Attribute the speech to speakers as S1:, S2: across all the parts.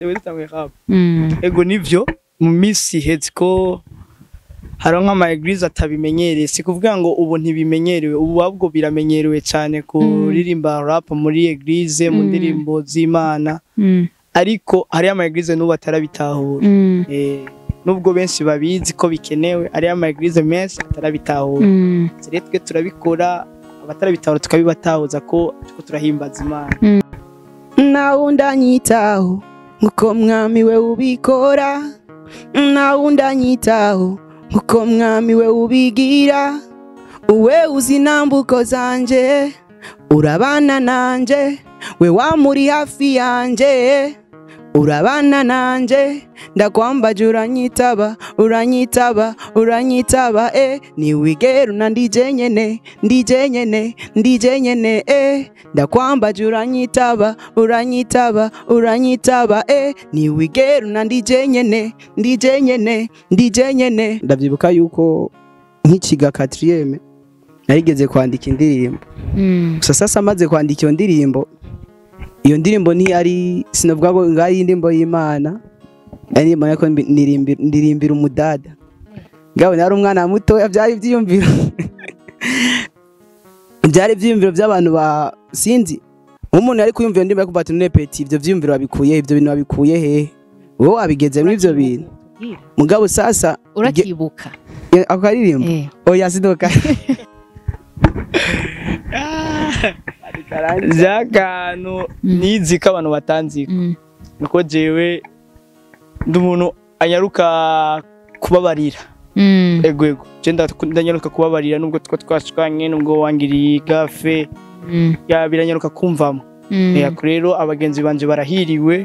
S1: Dutanguye rap. Ego nivyo mu minsi iheze ko hariho nk'ama église atabimenyereye, si kuvuga ngo ubu ntibimenyerewe, ubu ahubwo biramenyerewe cyane kuririmba rap muri église, mu ndirimbo z'Imana, ariko hariyo ama église n'ubu atarabitahura. Nubwo benshi babizi ko bikenewe, hariyo ama église menshi atarabitahura. Rero twe turabikora, abatarabitahura tukabibatahuza ko turiko turahimbaza Imana.
S2: Nawundanyitaho nkuko mwami we ubikora, nawundanyitaho nkuko mwami we ubigira, uwe uzi intambuko zanje, urabana nanje, we wamuri hafi yanje, urabana nanje, ndakwambaje uranyitaba, uranyitaba, uranyitaba, eh, niwigera unandije nyene, ndije nyene, ndije nyene, eh, ndakwambaje uranyitaba, uranyitaba, uranyitaba, eh, niwigera unandije nyene, ndije nyene, ndije nyene. Ndavyibuka yuko nkikiga 4ème narigeze kwandika indirimbo. Gusa sasa maze kwandika iyo ndirimbo, iyo ndirimbo ntiyari, sinavuga ngo ngari indirimbo y'Imana, ari indirimbo ariko ndirimbira umudada. Ngabo nari umwana muto, byari ivyiyumviro by'abantu ba sinzi. Umuntu yari kuyumvira indirimbo yakuva ati: "None petit, ivyo vyiyumviro babikuye, ivyo bintu babikuye hehe? Wowe wabigezemo ivyo bintu?" Mugabo sasa
S3: Urakibuka?
S2: Ako karirimbo? Oya, sidoka.
S1: Vy'akantu nizi ko abantu batanziko nuko jewe ndi umuntu anyaruka kubabarira. Ego ego, je ndanyaruka kubabarira nubwo two twashwanye, nubwo wangiriye gafe, ya biranyaruka kumvamo. Ako rero abagenzi banje barahiriwe,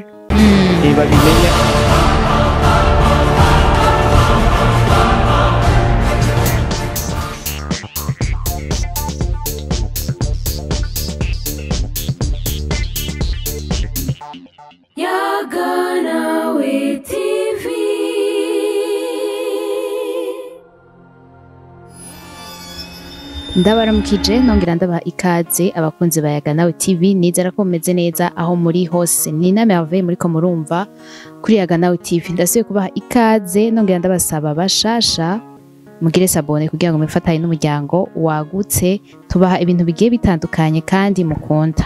S1: babimenya.
S4: Yaganawe TV.
S3: Ndabaramukije nongera ndabaha ikaze abakunzi ba Yaganawe TV. Nizera ko mumeze neza aho muri hose. Ni na Merveille muriko murumva kuri Yaganawe TV. Ndasubiye kubaha ikaze nongera ndabasaba bashasha mugire s'abonner kugira ngo mwifatanye n'umuryango wagutse. Tubaha ibintu bigiye bitandukanye kandi mukunda.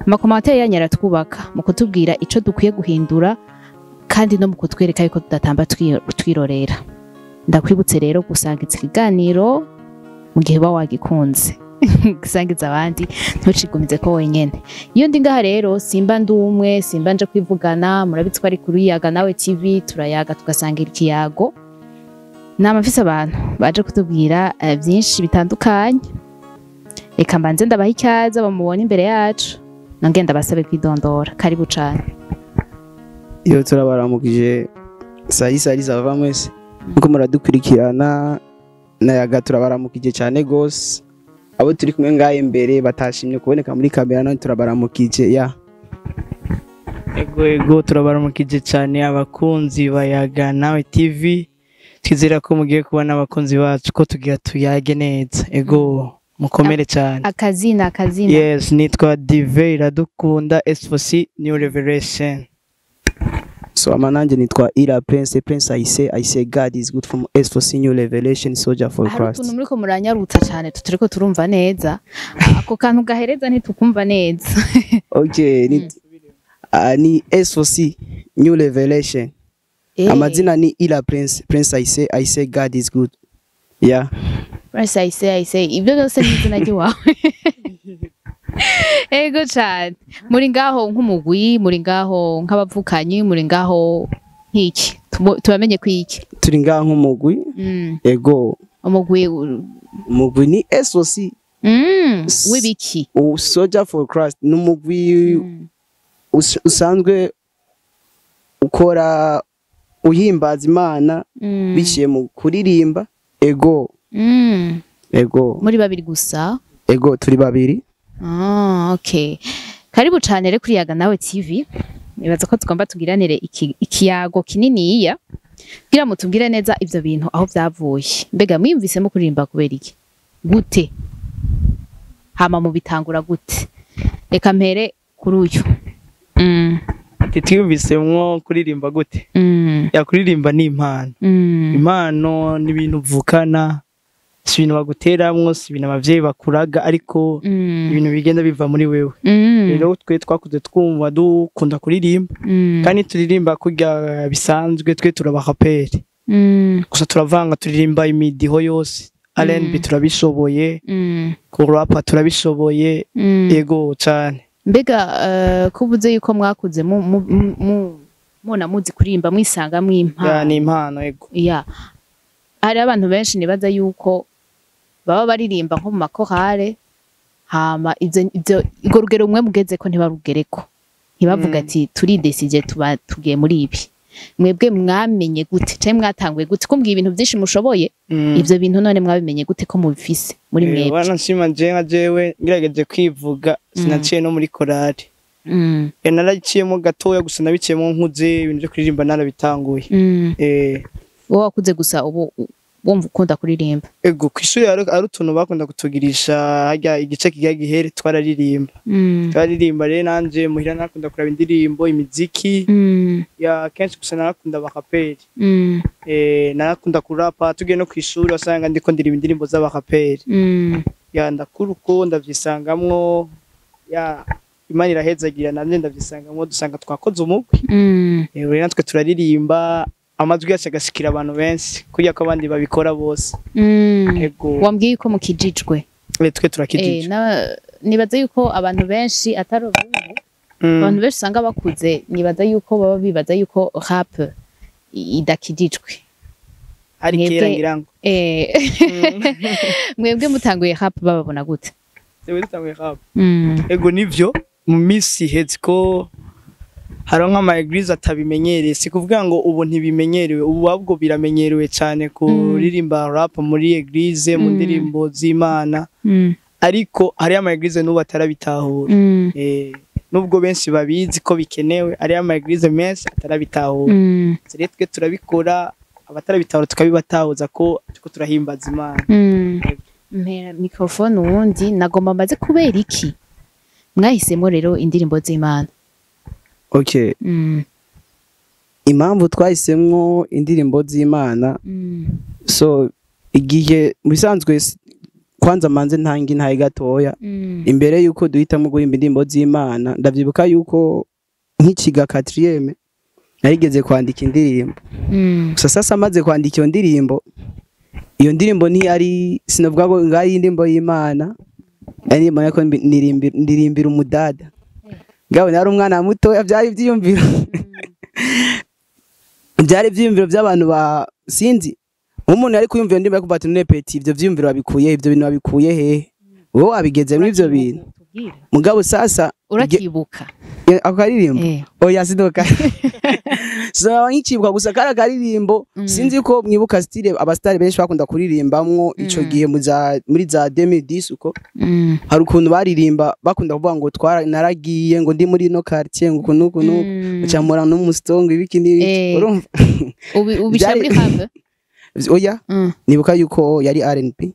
S3: Ama commentaires yanyu aratwubaka mu kutubwira ico dukwiye guhindura kandi no mu kutwereka yuko tudatamba twirorera. Ndakwibutse rero gusangiza ikiganiro mu gihe uba wagikunze, gusangiza abandi, ntucigumize ko wenyene. Iyo ndi ngaha rero simba ndi umwe, simba nje kwivugana. Murabizi ko ari kuri Yaganawe TV, turayaga tugasangira ikiyago. Nama mfise abantu baje kutubwira byinshi bitandukanye. Reka mbanze ndabaha ikaze bamubona imbere yacu, nongeye ndabasabe kwidondora. Karibu cane.
S2: Iyo turabaramukije, sari sari zava mwese nkuko muradukurikirana na Yaga, turabaramukije cyane gose. Abo turi kumwe ngahe imbere batashimye kuboneka muri kamera none turabaramukije ya.
S1: Ego ego, turabaramukije cyane abakunzi ba Yaganawe TV. Twizera ko mugiye kubona abakunzi bacu ko tugira tuyage neza. Ego, mukomere cyane.
S3: Akazina, akazina.
S1: Yes, nitwa Dive Iradukunda, S4C New Revelation.
S2: So ama nanje nitwa Ira Prince, Prince I say God is good, from S4C New Revelation, Soldier for
S3: Hari
S2: Christ.
S3: ukuntu muriko muranyarutsa cyane, tuturiko turumva neza. Ako kantu gahereza ntitukumva neza.
S2: Okay, ni S4C New Revelation. Amazina ni Ira Prince, Prince I say God is good, yeah.
S3: Prince I say ibyo byose ni izina ry'iwawe. Ego cyane. Muri ngaho nk'umugwi, muri ngaho nk'abavukanyi, muri ngaho nk'iki? Tubamenye ko iki?
S2: Turi ngaha nk'umugwi. Ego.
S3: Umugwi
S2: Umugwi ni S4C.
S3: W'ibiki?
S2: Soldier for Christ ni umugwi usanzwe ukora uhimbaza Imana biciye mu kuririmba. Ego. Ego.
S3: Muri babiri gusa?
S2: Ego, turi babiri.
S3: Ah, okay. Karibu cyane rero kuri Yaganawe TV. Nibaza ko tugomba tugiranire ikiyago kininiya kugira mutubwire neza ivyo bintu aho vyavuye. Mbega mwiyumvisemo kuririmba kubera iki? Gute? Hama mubitangura gute? Reka mpere kuri uyu.
S1: Ati twiyumvisemwo kuririmba gute? Ya, kuririmba ni impano. Impano ni ibintu uvukana, si ibintu baguteramwo, si ibintu abavyeyi bakuraga, ariko ibintu bigenda biva muri wewe. Rero twe twakuze twumva dukunda kuririmba, kandi turirimba kurya bisanzwe, twe turabahaperi. Gusa turavanga, turirimba imidiho yose, R&B turabishoboye, kurapa turabishoboye. Yego cyane.
S3: Mbega kuvuze yuko mwakuze mubona muzi kuririmba, mwisanga
S1: Ya,
S3: mwimpano?
S1: Ni impano, yego.
S3: Ya, hari abantu benshi nibaza yuko baba baririmba nko mu makorale, hama ivyo urwo rugero mwe mugezeko ntibarugereko, ntibavuga ati turidesije, tuba tugiye muri ibi. Mwebwe mwamenye gute canke mwatanguye gute kumbwira ibintu byinshi mushoboye? Ivyo bintu none mwabimenye gute ko mubifise muri mwebwe?
S1: Wana nshima, je nka jewe ngerageje kwivuga, sinaciye no muri korali. Naraciyemo gatoya gusa, nabiciyemo nkuze, ibintu byo kuririmba narabitanguye.
S3: Wowe wakuze gusa ubu wumva ukunda kuririmba?
S1: Ego, kw'ishuri hari utuntu bakunda kutugirisha harya igice kigira gihere, twararirimba. Twaririmba rero, nanje muhira narakunda kuraba indirimbo, imiziki. Ya, kenshi gusa narakunda abakaperi. Narakunda kurapa, tugiye no kw'ishuri wasanga ndiko ndirimba indirimbo z'abakaperi. Ya, ndakura uko ndavyisangamwo, ya, Imana irahezagira, nanje ndavyisangamwo, dusanga twakoze umugwi. Rero natwe turaririmba, amajwi yacu agashikira abantu benshi kurya ko abandi babikora bose. Ego.
S3: Wambwiye yuko mukijijwe?
S1: Twe turakijijwe.
S3: Nibaza yuko abantu benshi atari ubu, abantu benshi usanga bakuze, nibaza yuko baba bibaza yuko rap idakijijwe.
S1: Hari kera, ngira ngo.
S3: Mwebwe mutanguye rap bababona gute?
S1: Twebwe dutanguye rap? Ego, nivyo, mu minsi iheze ko hari nk'ama église atabimenyereye, si kuvuga ngo ubu ntibimenyerewe, ubu ahubwo biramenyerewe cyane kuririmba rap muri église, mu ndirimbo z'Imana, ariko hariyo ama église n'ubu atarabitahura. Nubwo benshi babizi ko bikenewe, hariyo ama église menshi atarabitahura. Rero twe turabikora, abatarabitahura tukabibatahuza ko turiko turahimbaza Imana.
S3: Mpera microphone uwundi, nagomba mbaze kubera iki mwahisemo rero indirimbo z'Imana?
S2: Okay. Impamvu twahisemwo indirimbo z'Imana, so igihe mu bisanzwe kwanza manze ntange intahe gatoya imbere yuko duhitamo guhimba indirimbo z'Imana. Ndavyibuka yuko nk'ikiga quatrième narigeze kwandika indirimbo. Gusa sasa maze kwandika iyo ndirimbo, iyo ndirimbo ntiyari, sinavuga ngo ngari indirimbo y'Imana, ari indirimbo nariko ndirimbira umudada. Ngabo nari umwana muto, byari ivyiyumviro by'abantu ba sinzi umuntu yari kuyumvira indirimbo yakuva ati: "None petit, ivyo vyiyumviro babikuye, ivyo bintu babikuye hehe? Wowe wabigeze muri ivyo bintu?"
S3: Tubwire.
S2: Mugabo sasa
S3: Urakibuka?
S2: Ako karirimbo? Oya, sidoka, sinaba nkikibuka, gusa kari akaririmbo. Sinzi ko mwibuka style abastari benshi bakunda kuririmbamwo ico gihe muri za 2010 uko. Hari ukuntu baririmba, bakunda kuvuga ngo twara naragiye, ngo ndi muri no quartier, ngo uku nuku nuku, ucamura n'umustongo, ibiki n'ibiki. Urumva?
S3: Ubishyira muri rap?
S2: Oya. Nibuka yuko yari R&B.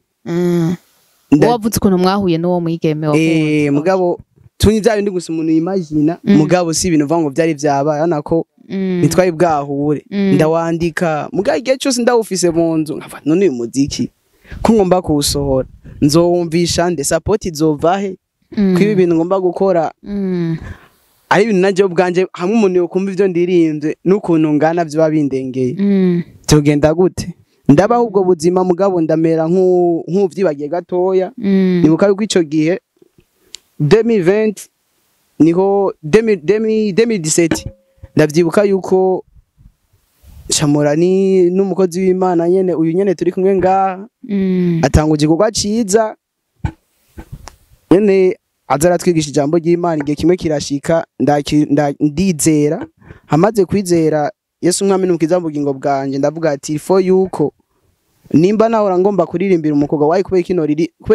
S3: Wavuze ukuntu mwahuye n'uwo mwigeme wakunze.
S2: Mugabo tuni bya bindi gusa umuntu yimagina, mugabo si ibintu uvuga ngo byari byabaye, urabona ko ntitwari bwahure. Ndawandika, mugabo igihe cyose ndawufise mu nzu nkavuga: "None uyu muziki ko ngomba kuwusohora, nzowumvisha nde? Support izova he? Ko ibi bintu ngomba gukora ari ibintu najye ubwanje, hamwe umuntu yokumva ivyo ndirimbye n'ukuntu ngana vyoba bindengeye, tugenda gute?" Ndabaho ubwo buzima, mugabo ndamera nk'uvyibagiye gatoya. Nibuka yuko ico gihe 2020 niho 2017, ndavyibuka yuko Shamora ni n'umukozi w'Imana nyene, uyu nyene turi kumwe ngaha, atanga igikorwa ciza nyene, aza aratwigisha ijambo ry'Imana. Igihe kimwe kirashika, ndizera. Hamaze kwizera Yesu umwami n'umukiza mu bugingo bwanje, ndavuga ati fo yuko nimba nahora ngomba kuririmbira umukobwa wayi, kubera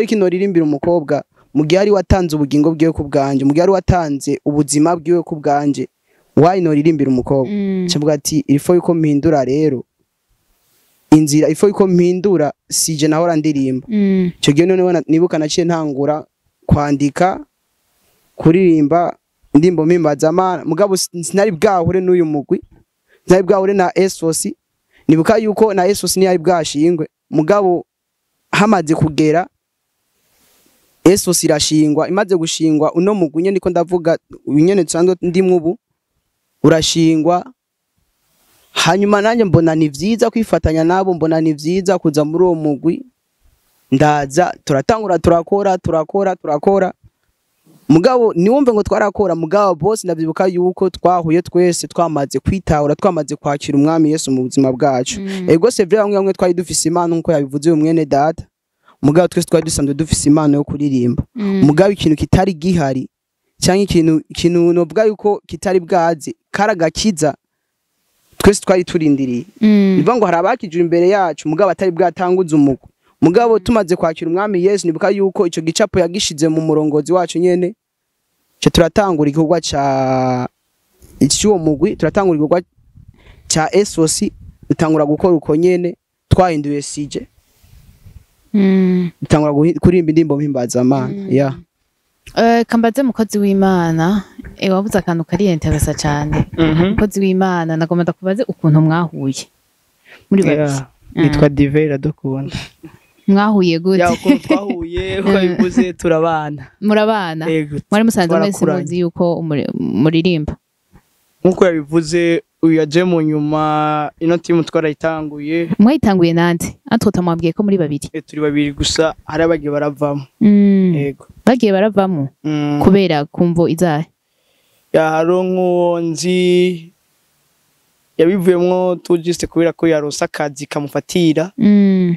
S2: kino ririmbira umukobwa mu gihe ari watanze ubugingo bwiwe ku bwanje, mu gihe ari watanze ubuzima bwiwe ku bwanje, wayi no ririmbira umukobwa? Ndavuga ati il faut yuko mpindura rero inzira, il faut yuko mpindura sije nahora ndirimba. Icyo gihe noneho nibuka naciye ntangura kwandika, kuririmba. Indirimbo mpimbazamana, mugabo sinari bwahure n'uyu mugwi, sinari bwahure na Esos. Nibuka yuko na Esos ntiyari bwashingwe, mugabo hamaze kugera Esos irashingwa. Imaze gushingwa, uno mugwi nyene niko ndavuga, uyu nyene nsanzwe ndimwo ubu, urashingwa. Hanyuma nanjye mbona ni vyiza kwifatanya nabo, mbona ni vyiza kuza muri uwo mugwi. Ndaza, turatangura, turakora, turakora, turakora, mugabo niwumve ngo twarakora, mugabo bose ndavyibuka yuko twahuye twese twamaze kwitahura, twamaze kwakira Umwami Yesu mu buzima bwacu. Ego, c'est vrai, bamwe bamwe twari dufise impano nkuko yabivuze uyu mwene data, mugabo twese twari dusanzwe dufise impano yo kuririmba. Mugabo ikintu kitari gihari, cyangwa ikintu novuga yuko kitari bwaze, karagakiza twese twari turindiriye. Bivuga ngo hari abakijwe imbere yacu, mugabo atari bwatanguze umugwi. Mugabo tumaze kwakira Umwami Yesu, nibuka yuko ico gicapo yagishize mu murongozi wacu nyene, ce turatangura igikorwa ca icy'uwo mugwi, turatangura igikorwa ca SOC, dutangura gukora uko nyene, twahinduye sije, dutangura kuririmba indirimbo mpimbazamana, yeah.
S3: Kambaze mukozi w'Imana, wabuze akantu kari intéressant cyane. Mukozi w'Imana, nagomba ndakubaze ukuntu mwahuye muri babiri.
S1: Yeah, nitwa Dive Iradukunda.
S3: Mwahuye gute?
S1: Ya, ukuntu twahuye, uko bivuze, turabana.
S3: Murabana?
S1: Ego.
S3: Mwari musanzwe mwese
S1: Twarakuranye.
S3: muzi yuko muririmba?
S1: Nkuko yabivuze, uyu yaje mu nyuma. Ino timu twarayitanguye.
S3: Mwayitanguye nande? Entre mwabwiye ko muri babiri.
S1: Turi babiri gusa, hari abagiye baravamo. Yego.
S3: Bagiye baravamo kubera kumvo izahe?
S1: Ya, hari nk'uwo nzi yabivuyemwo tujiste kubera ko yaronse akazi kamufatira.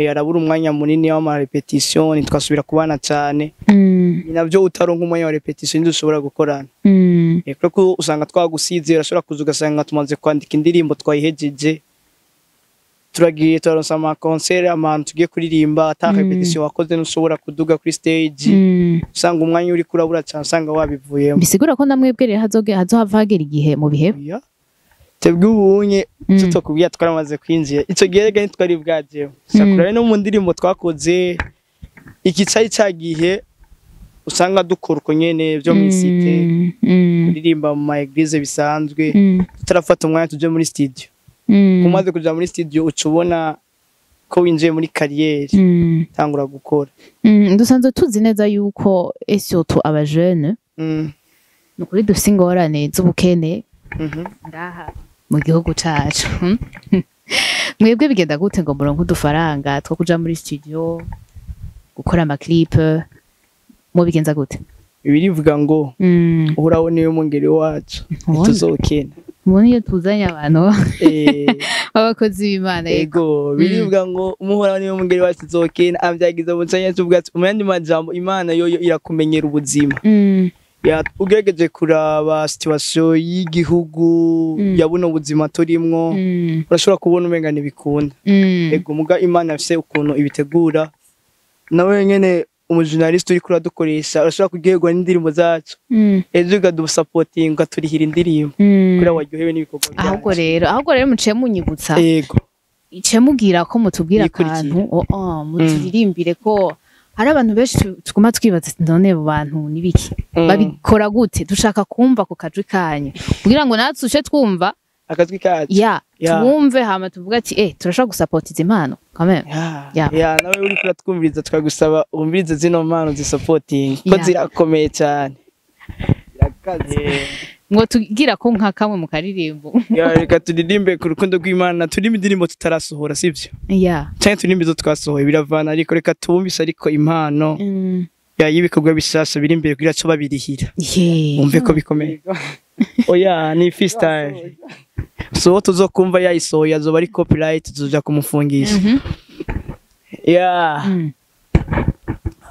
S1: Arabura umwanya munini w'ama répétition, ntitwasubira kubana cyane. Ni navyo, utaronka umwanya wa répétition ntidushobora gukorana. Kuko usanga twagusize, urashobora kuza ugasanga tumaze kwandika indirimbo, twayihejeje, turagiye, turaronsa ama concert, ahantu tugiye kuririmba, ata répétition wakoze ntushobora kuduga kuri stage. Usanga umwanya uri kurabura cyane, usanga wabivuyemo.
S3: Bisigura ko namwebwe rero hazohava hagera igihe mu bihe.
S1: Oya. Twebwe ubunye tutokubwira, twaramaze kwinjira. Ico gihe rega ntitwari bwajeho. Sakura no mu ndirimbo twakoze, iki cari ca gihe usanga dukora uko nyene vyo mw'isite, kuririmba mu ma église bisanzwe, tutarafata umwanya tuje muri studio. Umaze kuja muri studio, uca ubona ko winjiye muri carrière, tangura gukora.
S3: Dusanzwe tuzi neza yuko, et surtout aba jeune, ni ukuri dufise ingorane z'ubukene ngaha mu gihugu cacu. Mwebwe bigenda gute ngo muronke udufaranga two kuja muri studio gukora ama clip? Mubigenza gute?
S1: Birivuga ngo Uhoraho niwe mungeri wacu,
S3: Ubona?
S1: ntituzokena.
S3: Mubona iyo tuzanye abantu b'abakozi b'Imana, yego.
S1: Ego, birivuga ngo Umuhoraho niwe mungeri wacu, tuzokena, ambyagiza mu canya c'ubwatsi. Mu yandi majambo, Imana yoyo irakumenyera ubuzima. Ya, ugerageje kuraba situation y'igihugu, ya buno buzima turimwo, urashobora kubona umenga ntibikunda. Ego, muga Imana afise ukuntu ibitegura. Nawe nyene umujournaliste uriko uradukoresha, urashobora kuryoherwa n'indirimbo zacu, ejo ukadusapotinga, ukaturihira indirimbo kubera waryohewe n'ibikorwa
S3: Ahubwo
S1: byacu.
S3: rero muciye munyibutsa,
S1: Ego.
S3: iciye mubwira ko mutubwira
S1: Yikurikira.
S3: akantu, oh, muturirimbire, ko hari abantu benshi tuguma twibaza ati none abo bantu nibiki, babikora gute? Dushaka kumva ku kajwi kanyu kugira ngo natwe uce twumva.
S1: Akajwi kacu.
S3: Ya.
S1: Ya.
S3: Twumve, hama tuvuga ati turashobora gusapotiza impano quand même.
S1: Ya,
S3: Ya.
S1: ya, nawe uriko uratwumviriza, twagusaba wumvirize zino mpano zisapotinga ko zirakomeye cyane.
S3: Ngo tugira ko nka kamwe mu karirimbo.
S1: Ya, reka turirimbe ku rukundo rw'Imana, turirimbe indirimbo tutarasohora, sivyo?
S3: Ya.
S1: Canke turirimbe izo twasohoye, biravana, ariko reka tubumvise ariko impano ya y'ibikorwa bishasha biri imbere kugira co babirihira, wumve ko bikomeye. Oya, ni freestyle, so tuzokumva yayisohoye azoba ari copyright, tuzoja kumufungisha. Ya.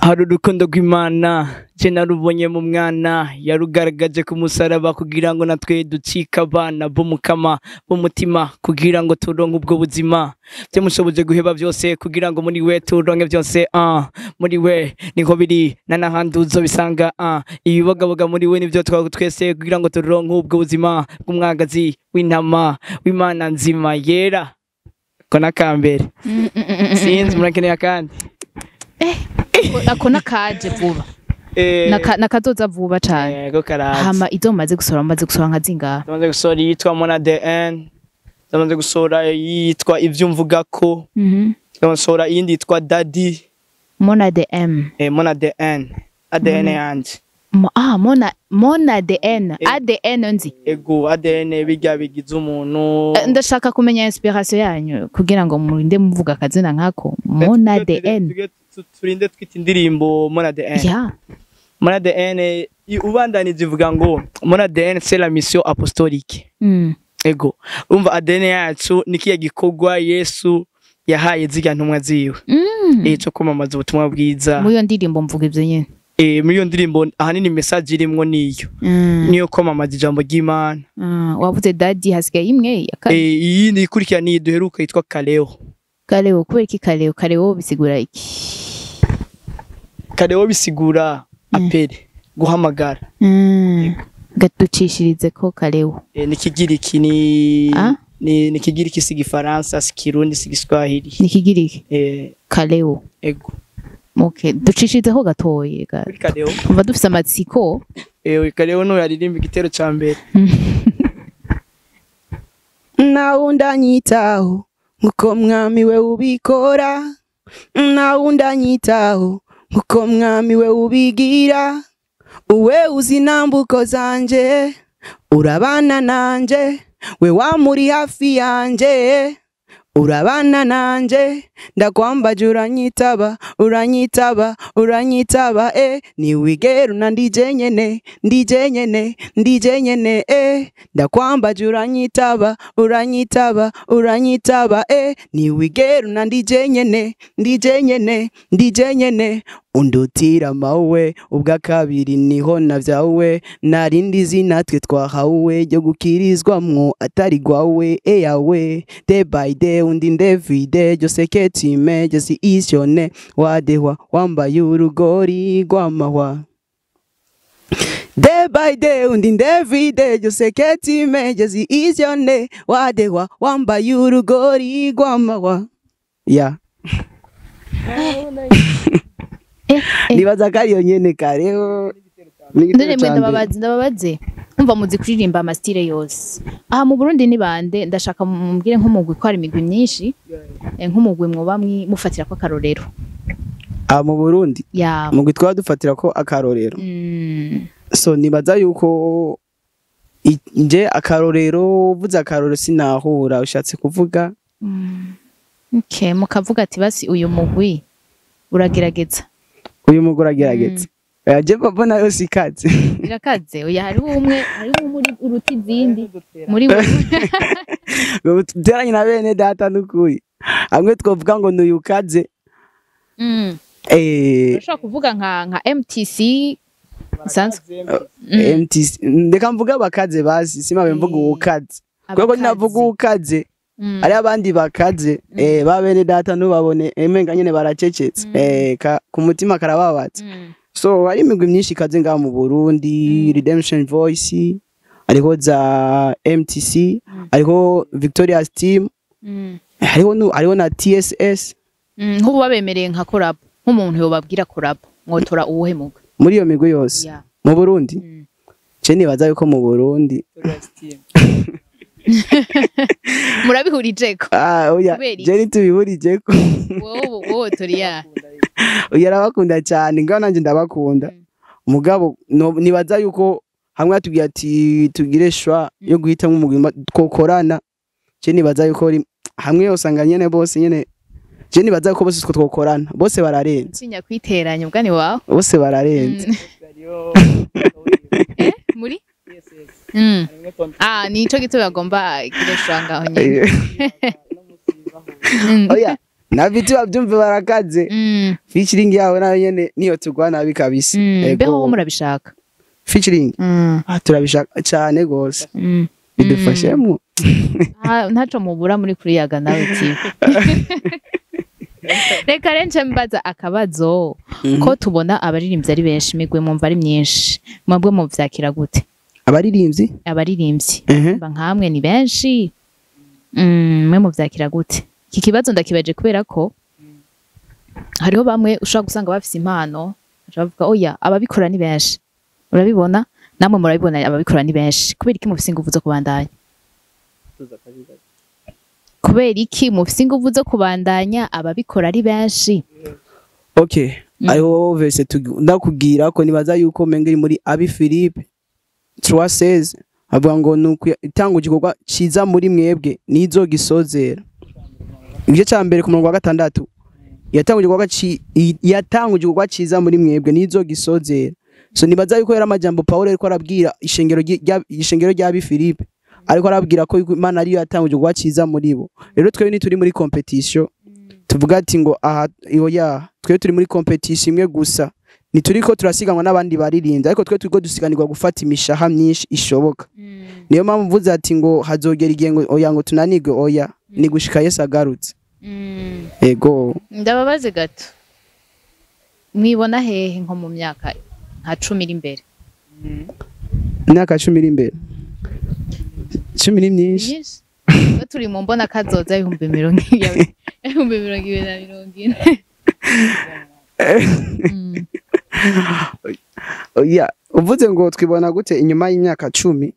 S1: Hari urukundo rw'Imana je narubonye mu mwana, yarugaragaje ku musaraba kugira ngo natwe ducike abana b'Umukama b'umutima, kugira ngo turonke ubwo buzima. Byamushoboje guheba byose kugira ngo muri we turonke byose. Muri we niho biri, na n'ahandi uzobisanga. Ibibogaboga muri we nivyo twese kugira ngo turonke ubwo buzima bw'umwagazi w'intama w'Imana nzima yera. Ko nakambere, sinzi murakeneye akandi.
S3: Ako nakaje vuba. Nakazoza vuba cane.
S1: Yego, karaza.
S3: Hama izo mumaze gusohora, mumaze gusohora nka zingahe?
S1: Tumaze gusohora iyitwa Mona DN, tumaze gusohora iyitwa Ivyo Mvuga Ko, tumaze gusohora iyindi yitwa Daddy.
S3: Mona the M.
S1: Mona DN, ADN yanje.
S3: Mona the N. ADN nzi.
S1: Ego, ADN bijya bigize umuntu.
S3: Ndashaka kumenya inspiration yanyu kugira ngo murinde muvuga akazina nkako Mona the N.
S1: Turinde twita indirimbo Mona DN.
S3: Ya.
S1: Mona DN ubandanije ivuga ngo Mona DN c'est la mission apostolique. Ego, urumva ADN yacu ni kiya gikorwa Yesu yahaye zirya ntumwa ziwe. Cyo kwamamaza ubutumwa bwiza.
S3: Muri iyo ndirimbo mvuga ivyo nyene.
S1: Muri iyo ndirimbo ahanini message irimwo niyo. Niyo kwamamaza ijambo ry'Imana.
S3: Wavuze Daddy, hasigaye imwe ya kabiri.
S1: Iyindi ikurikira ni duheruka yitwa Kaleo.
S3: Kaleo, kubera iki Kaleo? Kaleo bisigura iki?
S1: Kaleo bisigura appel, guhamagara.
S3: Gatucishirize ko Kaleo.
S1: Ni Kigiriki, ni ni Kigiriki, si Gifaransa, si Kirundi, si Giswahili.
S3: Ni Kigiriki. Kaleo.
S1: Ego.
S3: Okay, ducishirizeho gatoye.
S1: Kuri Kaleo.
S3: Umva dufise amatsiko.
S1: Kaleo no yaririmba igitero ca mbere.
S2: Nawundanyitaho nkuko mwami we ubikora, nawundanyitaho nkuko mwami we ubigira, uwe uzi intambuko zanje, urabana nanje, we wamuri hafi yanje, urabana nanje, ndakwambaje uranyitaba, uranyitaba, uranyitaba, niwigera unandije nyene, ndije nyene, ndije nyene, ndakwambaje uranyitaba, uranyitaba, uranyitaba, niwigera unandije nyene, ndije nyene, ndije nyene, undutira mawe ubwa kabiri niho navyawe, narindi zina twe twahawe ryo gukirizwamwo atari gwawe, eyawe day by day undi ndevide jose ketime jose isione wadehwa wambaye urugori rw'amahwa, day by day undi ndevide jose ketime jose isione wadehwa wambaye urugori rw'amahwa. Yeah. Nibaza ko ariyo nyene Kaleo.
S3: Ndore mwe ndababaze. Umva muzi kuririmba amastile yose. Aha mu Burundi ni bande? Ndashaka mumbwire nk'umugwi, ko hari imigwi myinshi. Nk'umugwi mwoba mufatira ko akarorero.
S2: Aha mu Burundi?
S3: Ya.
S2: Mugwi twaba dufatira ko akarorero. So nibaza yuko nje akarorero, uvuze akarorero sinahura ushatse kuvuga.
S3: Okay, mukavuga ati basi uyu mugwi uragerageza.
S2: Uyu mugwi uragerageza. Je mbona yose ikaze.
S3: Irakaze. Oya, hariho umwe, hariho muri uruti izindi. Muri
S2: we. Tuteranye na bene data nukuri. Amwe twovuga ngo nuyukaze.
S3: Urashobora kuvuga nka MTC sanzwe.
S2: MTC ndeka mvuga bakaze basi, simabe mvuga ukaze. Kuko navuga ukaze. Ari abandi bakaze, ba bene data nubabone emenga nyene baracecetse. Ku mutima karababatse. So hari imigwi myinshi ikaze ngaha mu Burundi, Redemption Voice, hariho za MTC, hariho Victoria's Team, hariho na TSS.
S3: Nk'ubu babemereye nka collab, nk'umuntu yobabwira collab, mwotora uwuhe mugwi?
S2: Muri iyo migwi yose mu Burundi? Je nibaza yuko mu Burundi
S3: murabihurijeko.
S2: Oya, je nitubihurijeko.
S3: Wowe toriya.
S2: Oya, arabakunda cyane, ngaho nanje ndabakunda. Mugabo nibaza yuko hamwe atubwiye ati tugire shwa yo guhitamo umugwi twokorana, je nibaza yuko hamwe usanga nyene bose nyene, je nibaza yuko bose twokorana, bose bararenze.
S3: Sinya kwiteranya ubwani wawe.
S2: Bose bararenze.
S3: Muri? Nico gito bagomba gire ngaho nyene.
S2: Oya, na vitu babyumve barakaze. Featuring yawe nayo nyene niyo tugwa nabi kabisa.
S3: Mbeho murabishaka?
S2: Featuring? Turabishaka cyane gose. Bidufashemo.
S3: Ntaco mubura muri kuri Yaga Nawe TV. Reka renje mbaza akabazo ko tubona abaririmbyi ari benshi, imigwi mwumva ari myinshi, mwebwe muvyakira gute?
S2: Abaririmbyi?
S3: Abaririmbyi ba nkamwe ni benshi. Mwe muvyakira gute? Iki kibazo ndakibaje kubera ko hariho bamwe ushobora gusanga bafise impano, Baca bavuga oya, ababikora ni benshi. Urabibona, namwe murabibona, ababikora ni benshi. Kubera iki mufise inguvu zo kubandanya? Kubera iki mufise inguvu zo kubandanya ababikora ari benshi?
S2: Okay, ariho verset ndakubwira ko nibaza yuko menga iri muri Abi Philippe 3:16, avuga ngo nuko itanga igikorwa ciza muri mwebwe nizo gisozera. Igice ca mbere ku murongo wa 6, yatanga igikorwa ciza muri mwebwe nizo gisozera. So nibaza yuko yari amajambo Paulo ariko arabwira ishengero rya Abi Philippe, ariko arabwira ko Imana ariyo yatanga igikorwa ciza muri bo. Rero twebwe ntituri muri competition tuvuga ati ngo aha oya, twe turi muri competition imwe gusa, ntituriko turasiganwa n'abandi baririmbyi, ariko twe turiko dusiganirwa gufata imishaha myinshi ishoboka. Niyo mpamvu mvuze ati ngo hazogera igihe ngo oya, ngo tunanirwe, oya, ni gushika Yesu agarutse. Ego.
S3: Ndababaze gato, mwibona hehe nko mu myaka nka 10 iri imbere?
S2: Imyaka 10 iri imbere, 10 ni myinshi.
S3: Myinshi. Twe turi mu mbona kazoza 2040.
S2: Oya, uvuze ngo twibona gute inyuma y'imyaka 10,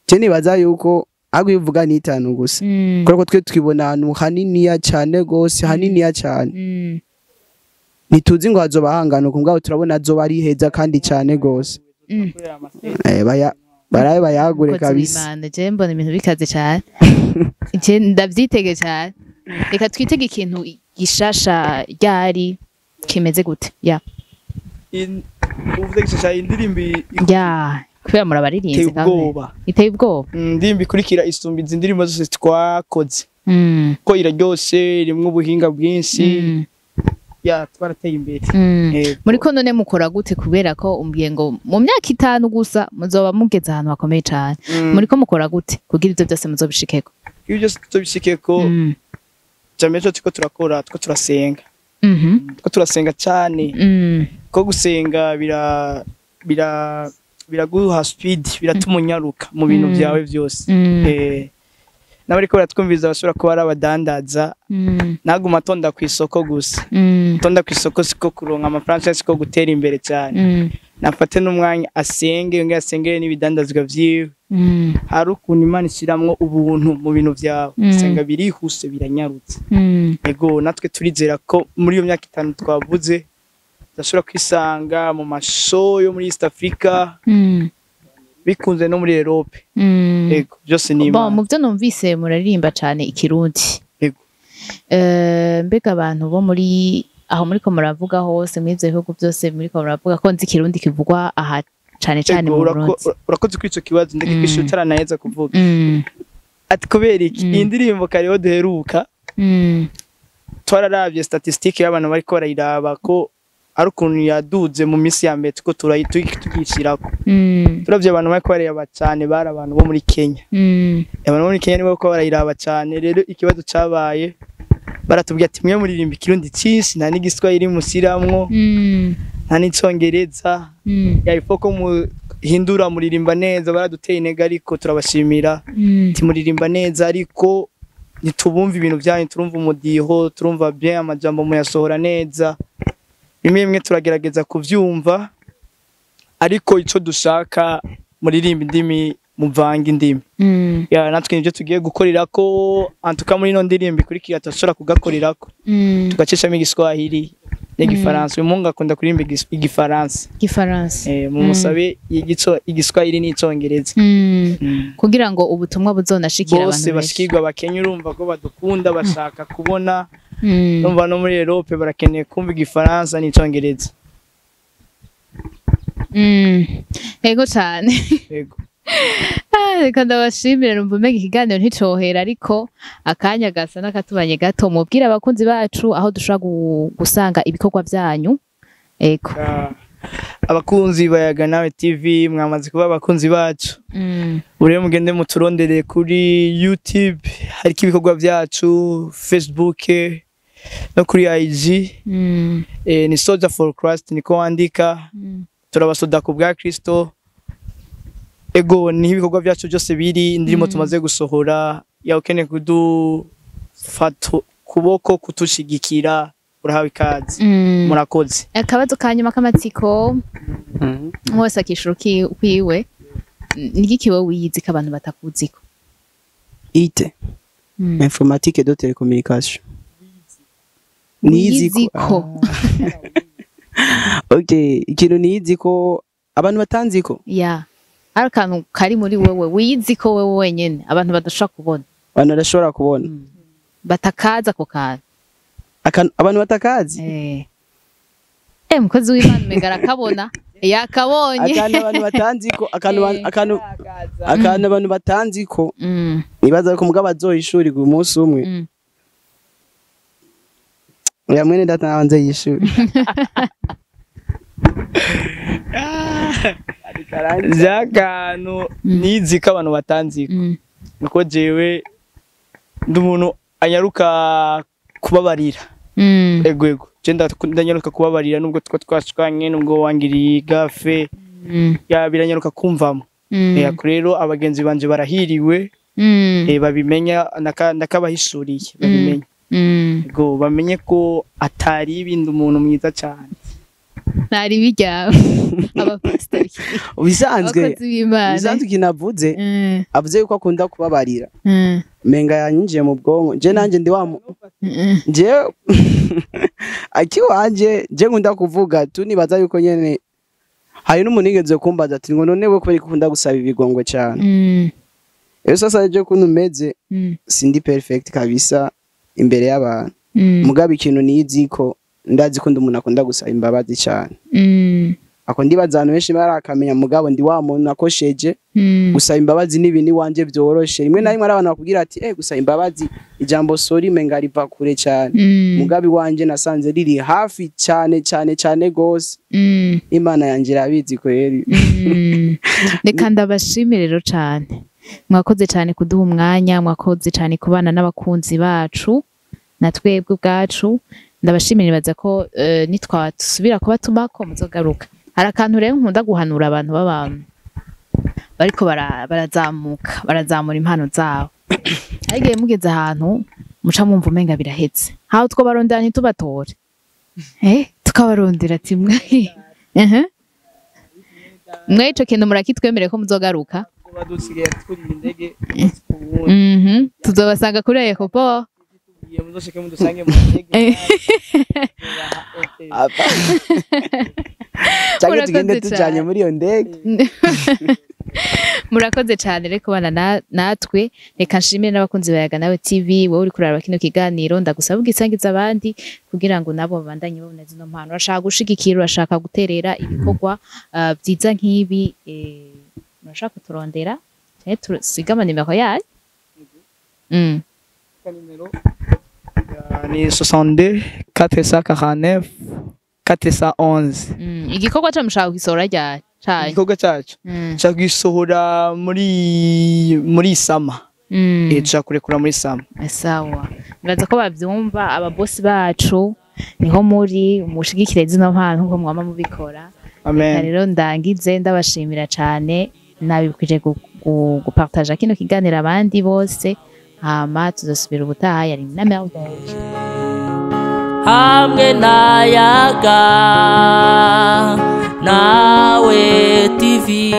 S2: je nibaza yuko ahubwo iyo uvuga ni 5 gusa, kubera ko twe twibona ahantu haniniya cyane gose, haniniya cyane. Ntituzi ngo hazoba hangana uku, mugabo turabona hazoba ari heza kandi cyane gose. Barabe bayagure
S3: Umukozi
S2: kabisa.
S3: w'Imana, je mbona ibintu bikaze cyane, je ndavyitege cyane. Reka twitege ikintu gishasha ryari, kimeze gute ya?
S1: Uvuze gishasha, indirimbo
S3: Ya, kubera murabaririmbyi
S1: iteye
S3: kandi.
S1: ubwoba.
S3: Iteye ubwoba.
S1: Indirimbo ikurikira isumba izi ndirimbo zose twakoze, ko iraryoshe, irimwo ubuhinga bwinshi. Ya, twarateye imbere. Yego.
S3: Muri ko none mukora gute, kubera ko umbwiye ngo mu myaka 5 gusa muzoba mugeze ahantu hakomeye cyane? Muri ko mukora gute kugira ivyo byose muzobishikeko?
S1: Ibyo byose tubishikeko, jambo cyo turiko turakora, turiko turasenga. Turiko turasenga cyane, ko gusenga bira bira biraguha speed, biratuma unyaruka mu bintu byawe byose. N'abariko baratwumviriza bashobora kuba ari abadandaza, ntaguma atonda ku isoko gusa. Atonda ku isoko siko kuronka amafaranga, siko gutera imbere cyane. Nafate n'umwanya asenge, yongere asengere n'ibidandazwa vyiwe. Hari ukuntu Imana ishiramwo ubuntu mu bintu vyawe, usenga birihuse, biranyarutse. Ego, natwe turizera ko muri iyo myaka 5 twavuze tudashobora kwisanga mu masho yo muri East Africa, bikunze no muri Europe. Ego, byose ni
S3: Bon,
S1: Imana.
S3: mu byo numvise muraririmba cyane ikirundi.
S1: Ego.
S3: Mbega abantu bo muri aho muriko muravuga hose, muri ivyo bihugu byose muriko muravuga, ko nzi ikirundi kivugwa aha cane cane
S1: Ego,
S3: mu Burundi?
S1: Urakoze kuri ico kibazo, ndeke kwishura utaranaheza kuvuga. Ati kubera iki? Iyi ndirimbo kariho duheruka, twararavye statistique y'abantu bariko barayiraba, ko ari ukuntu yaduze mu minsi ya mbere tuko tugishirako. Turavye abantu bariko barayiraba cyane, bari abantu bo muri Kenya. Abantu bo muri Kenya nibo bariko barayiraba cyane. Rero ikibazo cabaye, baratubwiye ati mwe muririmba ikirundi cyinshi, nta n'igiswahili musiramwo, nta n'icongereza, ya ifo ko muhindura, muririmba neza. Baraduteye intege, ariko turabashimira. Ati muririmba neza, ariko ntitubumva ibintu byanyu, turumva umudiho, turumva bien amajambo muyasohora neza, bimwe bimwe turagerageza kuvyumva, ariko ico dushaka muririmba indimi, muvanga indimi. Ya, natwe nivyo tugiye gukorerako antuka muri ino ndirimbo ikurikira turashobora kugakorerako, tugacishamo igiswahili n'igifaransa. Uyu muhungu akunda kuririmba igifaransa.
S3: Gifaransa.
S1: Mumusabe igiswahili n'icongereza.
S3: Kugira ngo ubutumwa buzonashikira abantu
S1: Bose
S3: benshi.
S1: bashikirwa. Abakenya urumva ko badukunda, bashaka kubona. Urumva no muri Europe barakeneye kumva igifaransa n'icongereza.
S3: Ego cane.
S1: Yego.
S3: Ah, reka ndabashimire, numva umenga ikiganiro nticohera, ariko akanya gasa n'akatubanye gato. Mubwire abakunzi bacu aho dushobora gusanga ibikorwa vyanyu. Ego.
S1: Ah, abakunzi ba Yaga Nawe TV, mwamaze kuba abakunzi bacu. Ubu rero mugende muturondere kuri YouTube, hariko ibikorwa vyacu, Facebook no kuri IG. Ni Soldier for Christ, niko wandika. Turabasoda ku bwa Kristo. Ego, niho ibikorwa byacu byose biri, indirimbo tumaze gusohora. Ya, ukeneye kudufata kuboko, kutushigikira. Urahawe ikaze. Murakoze.
S3: Akabazo ka nyuma k'amatsiko, wose akishura ukwiwe. Nigiki wowe wiyizi ko abantu batakuziko?
S2: IT, informatique de télécommunication. Niyizi
S3: Wiyiziko.
S2: Okay, ikintu niyizi ko abantu batanziko?
S3: Ya, hari akantu kari muri wewe wiyizi ko wewe wenyene abantu badashobora kubona.
S2: Abantu badashobora kubona.
S3: Batakaza ako kantu.
S2: Abantu batakazi.
S3: Mukozi w'Imana umenga arakabona, yakabonye.
S2: Akantu abantu batanziko, akantu akantu abantu batanziko, nibaza ko mugabo azoyishurirwa umunsi umwe. Oya, mwene data nabanze yishure.
S1: Z'akantu nizi ko abantu batanziko, niko jewe ndi umuntu anyaruka kubabarira. Ego ego, je ndanyaruka kubabarira nubwo two twashwanye, nubwo wangiriye gafe, ya biranyaruka kumvamo. Yako rero abagenzi banje barahiriwe, babimenya, ndakabahishuriye babimenya. Ego, bamenye ko atari ibindi, umuntu mwiza cyane.
S3: Ntari bijyawe abapasitori,
S2: Ubisanzwe
S3: abakozi b'Imana.
S2: Ubisanzwe ikintu avuze, avuze yuko akunda kubabarira, menga yanyinjiye mu bwonko. Je nanje ndi wa je akiwanje, je nkunda kuvuga tu, nibaza yuko nyene hari n'umuntu yigeze kumbaza ati ngo none we kubera ko ukunda gusaba ibigongwe cyane. Rero sasa je kuntu meze, sindi perfect kabisa imbere y'abantu, mugabo ikintu nizi ko ndazi ko ndi umuntu akunda gusaba imbabazi cyane. Ako ndibaza abantu benshi barakamenya, mugabo ndi wa muntu akosheje, gusaba imbabazi n'ibintu iwanje byoroshe. Rimwe na rimwe ari abantu bakubwira ati gusaba imbabazi, ijambo sorry menga riva kure cyane, mugabo iwanje nasanze riri hafi cyane cyane cyane gose. Imana yanjye irabizi kweri.
S3: Reka ndabashimire rero cyane, mwakoze cyane kuduha umwanya, mwakoze cyane kubana n'abakunzi bacu na twebwe ubwacu. Ndabashimira, nibaza ko nitwasubira kubatumako muzogaruka. Hari akantu rero nkunda guhanura abantu b'abantu bariko barazamuka, barazamura impano zabo. Hari igihe mugeze ahantu muca mwumva umenga birahetse, haho twobarondera ntitubatore, tukabarondera ati mwe mwe ico kintu murakitwemereye ko muzogaruka.
S1: Kuba dusigaye twurira indege ubundi.
S3: Tuzobasanga kuri aéroport.
S1: Tugiye, muzoshike mudusange mu ndege.
S2: Apa. Cyangwa tugende
S3: Murakoze
S2: tujanye
S3: cyane.
S2: muri iyo ndege.
S3: Murakoze cyane rero kubana natwe. Reka nshimire n'abakunzi ba Yaga Nawe TV. Wowe uri kuraba kino kiganiro, ndagusaba ugisangiza abandi kugira ngo nabo babandanye babona zino mpano. Urashaka gushigikira, urashaka guterera ibikorwa byiza nk'ibi, murashaka kuturondera canke tusiga amanimero yayo.
S1: Nimero ni 62 449 411.
S3: Igikorwa cyo mushaka kugisohora ryari cayo?
S1: Igikorwa cyacu nshaka kugisohora muri sama. Nshaka kurekura muri sama.
S3: Sawa, nibaza ko bavyumva ababosi bacu, niho muri mushigikire zino mpano nkuko mwama mubikora. Reka
S1: Amen.
S3: rero ndangize ndabashimira cyane, nabibwije gupartaja kino kiganiro abandi bose, hama tuzosubira ubutaha. Yari na Merveille.
S5: Hamwe na Yaga Nawe TV.